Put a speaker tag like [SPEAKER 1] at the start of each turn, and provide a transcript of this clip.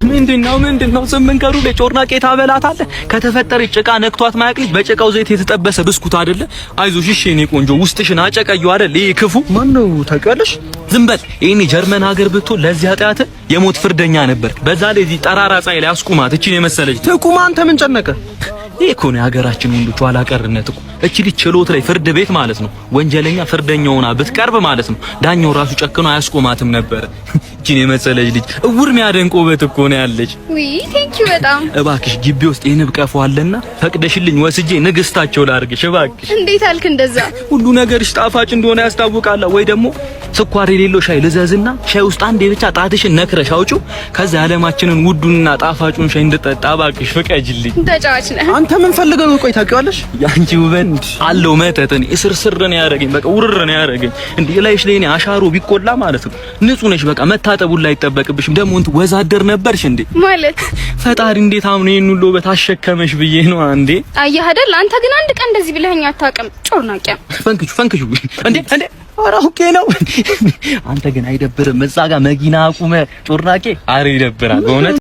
[SPEAKER 1] ምንድነው ምንድነው? 8 ከሩብ ላይ ጮርናቄ ታበላታለህ። ከተፈጠረች ጭቃ ነክቷት ማያውቅ ልጅ በጭቃው ዘይት የተጠበሰ ብስኩት አይደለ? አይዞሽ እሺ የኔ ቆንጆ ውስጥሽን አጨቀዩ አይደል? ይሄ ክፉ
[SPEAKER 2] ማን ነው ታውቂዋለሽ?
[SPEAKER 1] ዝም በል። ይሄኔ ጀርመን ሀገር ብትሆን ለዚህ ኃጢአት የሞት ፍርደኛ ነበር። በዛ ላይ እዚህ ጠራራ ፀሐይ ላይ አስቁማት እቺን የመሰለች።
[SPEAKER 2] ትቁማ። አንተ ምን ጨነቀ?
[SPEAKER 1] ይሄ እኮ ነው የሀገራችን ወንዶች ኋላ ቀርነት እኮ። እቺ ልጅ ችሎት ላይ ፍርድ ቤት ማለት ነው ወንጀለኛ ፍርደኛ ሆና ብትቀርብ ማለት ነው ዳኛው ራሱ ጨክኖ አያስቆማትም ነበር። እቺን የመሰለች ልጅ እውር የሚያደንቅ ውበት እኮ ነው ያለች።
[SPEAKER 3] ውይ፣ thank you በጣም።
[SPEAKER 1] እባክሽ ግቢ ውስጥ የንብ ቀፎ አለና ፈቅደሽልኝ ወስጄ ንግስታቸው ላድርግሽ እባክሽ።
[SPEAKER 3] እንዴት አልክ እንደዛ?
[SPEAKER 1] ሁሉ ነገርሽ ጣፋጭ እንደሆነ ያስታውቃል። ወይ ደግሞ ስኳር የሌለው ሻይ ልዘዝና ሻይ ውስጥ አንዴ ብቻ ጣትሽን ነክረሽ አውጪው። ከዛ ዓለማችንን ውዱንና ጣፋጩን ሻይ እንድጠጣ እባክሽ ፍቀጅልኝ።
[SPEAKER 3] ተጫዋች ነህ።
[SPEAKER 2] አንተ ምን ፈልገህ ነው? ቆይ ታውቂዋለሽ?
[SPEAKER 1] ያንቺ ውበት አለው መጠጥን እስርስር ነው ያደረገኝ። በቃ ውርር ነው ያደረገኝ። እንዴ ላይሽ ላይ እኔ አሻሮ ቢቆላ ማለት ነው ንጹህ ነሽ። በቃ መታጠቡን ላይ አይጠበቅብሽም። ደግሞ እንትን ወዛደር ነበርሽ እንዴ?
[SPEAKER 3] ማለት?
[SPEAKER 1] ፈጣሪ እንዴት አምኖ ይሄን ሁሉ ውበት አሸከመሽ ብዬ ነው አንዴ።
[SPEAKER 3] አየህ አይደል? አንተ ግን አንድ ቀን እንደዚህ ብለኸኝ አታውቅም። ጮርናቂያ።
[SPEAKER 1] ፈንክቹ ፈንክቹ። እንዴ እንዴ፣ ኧረ አውቄ ነው። አንተ ግን አይደብርም? እዛ ጋር መኪና አቁመ ጮርናቄ። አረ ይደብራል በእውነት።